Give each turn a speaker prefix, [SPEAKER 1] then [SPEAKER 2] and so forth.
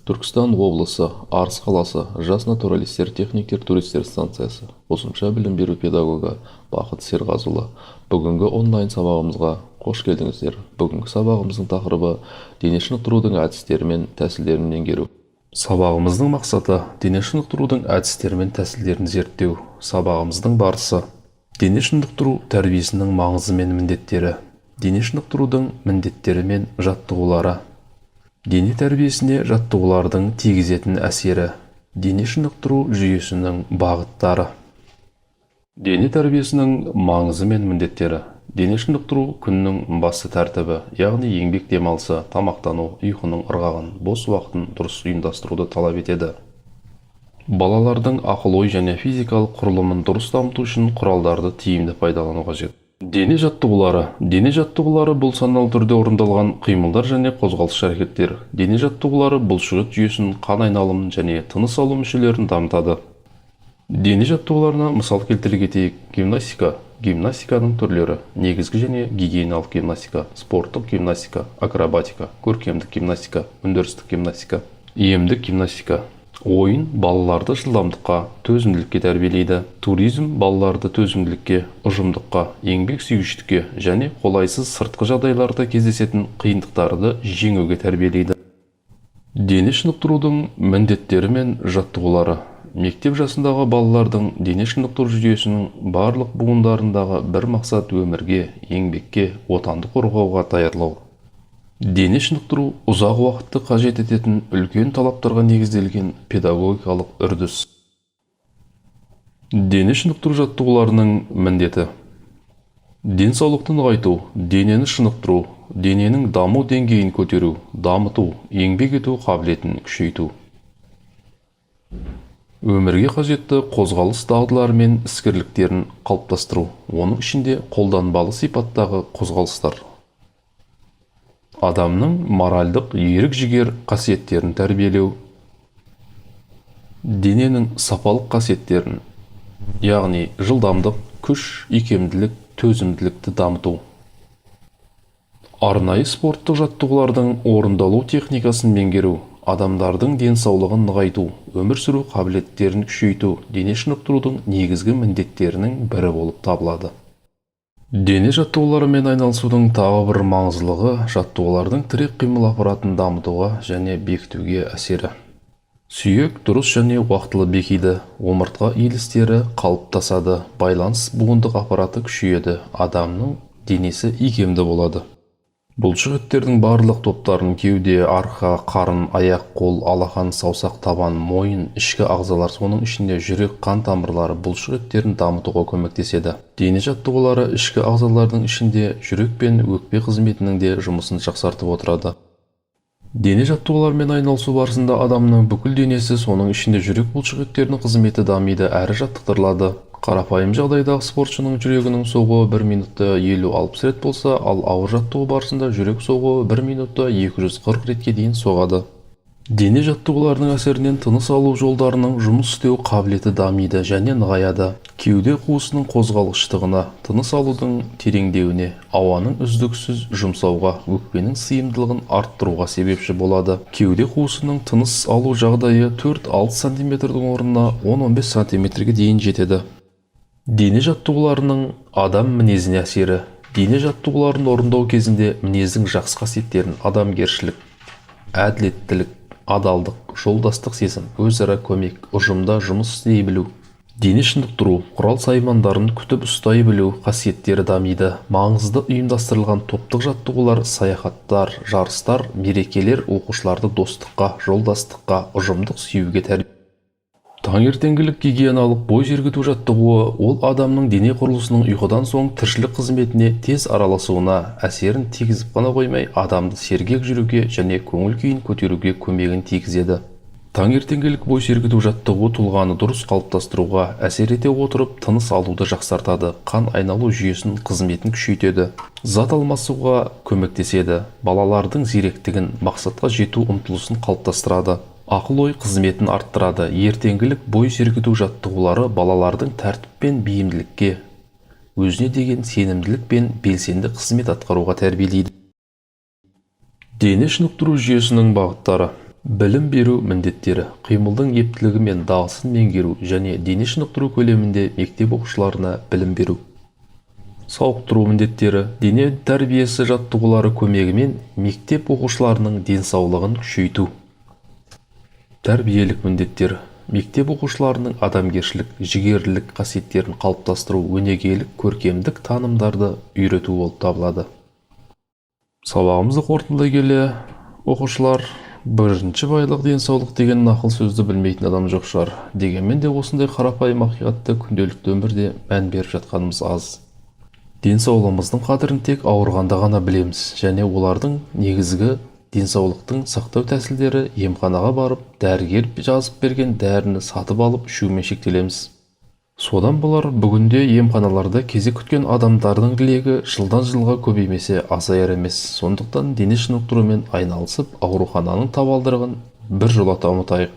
[SPEAKER 1] Түркістан облысы, Арыс қаласы, «Жас натуралистер, техниктер, туристер» станциясы, қосымша білім беру педагогы Бақыт Серғазыұлы. Бүгінгі онлайн сабағымызға қош келдіңіздер! Бүгінгі сабағымыздың тақырыбы: дене шынықтырудың әдістері мен тәсілдерін меңгеру. Сабағымыздың мақсаты: дене шынықтырудың әдістері мен тәсілдерін зерттеу. Сабағымыздың барысы: дене шынықтыру тәрбиесінің маңызы мен міндеттері, дене шынықтырудың міндеттері мен жаттығулары, дене тәрбиесіне жаттығулардың тигізетін әсері, дене шынықтыру жүйесінің бағыттары. Дене тәрбиесінің маңызы мен міндеттері. Дене шынықтыру күннің басты тәртібі, яғни еңбек демалысы, тамақтану, ұйқының ырғағын, бос уақытын дұрыс ұйымдастыруды талап етеді. Балалардың ақыл-ой және физикалық құрылымын дұрыс дамыту үшін құралдарды тиімді пайдалану қажет. Дене жаттығулары. Дене жаттығулары – бұл саналы түрде орындалған қимылдар және қозғалыс әрекеттер. Дене жаттығулары бұлшықет жүйесін, қан айналымын және тыныс алу мүшелерін дамытады. Дене жаттығуларына мысал келтіре кетейік: гимнастика, гимнастиканың түрлері: негізгі және гигиеналық гимнастика, спорттық гимнастика, акробатика, көркемдік гимнастика, өндірістік гимнастика, емдік гимнастика. Ойын балаларды жылдамдыққа, төзімділікке тәрбиелейді. Туризм балаларды төзімділікке, ұжымдыққа, еңбек сүйгіштікке және қолайсыз сыртқы жағдайларда кездесетін қиындықтарды жеңуге тәрбиелейді. Дене шынықтырудың міндеттері мен жаттығулары. Мектеп жасындағы балалардың дене шынықтыру жүйесінің барлық буындарындағы бір мақсат – өмірге, еңбекке, отанды қорғауға даярлау. Дене шынықтыру – ұзақ уақытты қажет ететін, үлкен талаптарға негізделген педагогикалық үрдіс. Дене шынықтыру жаттығуларының міндеті: денсаулықты нығайту, денені шынықтыру, дененің даму деңгейін көтеру, дамыту, еңбек ету қабілетін күшейту, өмірге қажетті қозғалыс дағдылары мен іскерліктерін қалыптастыру, оның ішінде қолданбалы сипаттағы қозғалыстар, адамның моральдық ерік-жігер қасиеттерін тәрбиелеу, дененің сапалық қасиеттерін, яғни жылдамдық, күш, икемділік, төзімділікті дамыту, арнайы спорттық жаттығулардың орындалу техникасын меңгеру, адамдардың денсаулығын нығайту, өмір сүру қабілеттерін күшейту дене шынықтырудың негізгі міндеттерінің бірі болып табылады. Дене жаттығуларымен айналысудың тағы бір маңыздылығы – жаттығулардың тірек қимыл аппаратын дамытуға және бекітуге әсері. Сүйек дұрыс және уақытылы бекиді, омыртқа иілістері қалыптасады, байланыс буындық аппараты күшейеді, адамның денесі икемді болады. Бұлшық еттердің барлық топтарын – кеуде, арқа, қарын, аяқ, қол, алақан, саусақ, табан, мойын, ішкі ағзалар, соның ішінде жүрек қан тамырлары бұлшық еттерін дамытуға көмектеседі. Дене жаттығулары ішкі ағзалардың ішінде жүрек пен өкпе қызметінің де жұмысын жақсартып отырады. Дене жаттығуларымен айналысу барысында адамның бүкіл денесі, соның ішінде жүрек бұлшық еттерінің қызметі дамиды әрі жаттықтырылады. Қарапайым жағдайдағы спортшының жүрегінің соғуы бір минутта 50-60 рет болса, ал ауыр жаттығу барысында жүрек соғуы бір минутта 240 ретке дейін соғады. Дене жаттығуларының әсерінен тыныс алу жолдарының жұмыс істеу қабілеті дамиды және нығаяды. Кеуде қуысының қозғалғыштығына, тыныс алудың тереңдеуіне, ауаның үздіксіз жұмсауға, өкпенің сыйымдылығын арттыруға себепші болады. Кеуде қуысының тыныс алу жағдайы 4-6 сантиметрдің орнына 10-15 сантиметрге дейін жетеді. Дене жаттығуларының адам мінезіне әсері. Дене жаттығуларын орындау кезінде мінездің жақсы қасиеттерін – адамгершілік, әділеттілік, адалдық, жолдастық сезім, өзара көмек, ұжымда жұмыс істей білу, дене шынықтыру құрал саймандарын күтіп ұстай білу қасиеттері дамиды. Маңызды ұйымдастырылған топтық жаттығулар, саяхаттар, жарыстар, мерекелер оқушыларды достыққа, жолдастыққа, ұжымдық сүюге тәрбие. Таңертеңгілік гигиеналық бой сергіту жаттығуы – ол адамның дене құрылысының ұйқыдан соң тіршілік қызметіне тез араласуына әсерін тигізіп қана қоймай, адамды сергек жүруге және көңіл күйін көтеруге көмегін тигізеді. Таңертеңгілік бой сергіту жаттығуы тұлғаны дұрыс қалыптастыруға әсер ете отырып, тыныс алуды жақсартады, қан айналу жүйесінің қызметін күшейтеді, зат алмасуға көмектеседі, балалардың зеректігін, мақсатқа жету ұмтылысын қалыптастырады, ақыл-ой қызметін арттырады. Ертеңгілік бой сергіту жаттығулары балалардың тәртіп пен бейімділікке, өзіне деген сенімділік пен белсенді қызмет атқаруға тәрбиелейді. Дене шынықтыру жүйесінің бағыттары. Білім беру міндеттері: қимылдың ептілігі мен дағдысын меңгеру және дене шынықтыру көлемінде мектеп оқушыларына білім беру. Сауықтыру міндеттері: дене тәрбиесі жаттығулары көмегімен мектеп оқушыларының денсаулығын күшейту. Тәрбиелік міндеттері: мектеп оқушыларының адамгершілік, жігерлілік қасиеттерін қалыптастыру, өнегелік, көркемдік танымдарды үйрету болып табылады. Сабағымызды қорытындылай келе, оқушылар, бірінші байлық — денсаулық деген нақыл сөзді білмейтін адам жоқ шығар. Дегенмен де осындай қарапайым ақиқатты күнделікті өмірде мән беріп жатқанымыз аз. Денсаулығымыздың қадірін тек ауырғанда ғана білеміз және олардың негізгі денсаулықтың сақтау тәсілдері емханаға барып, дәрігер жазып берген дәріні сатып алып ішумен шектелеміз. Содан болар, бүгінде емханаларда кезек күткен адамдардың легі жылдан жылға көбеймесе, азаяр емес. Сондықтан дене шынықтырумен айналысып, аурухананың табалдырығын бір жолата ұмытайық.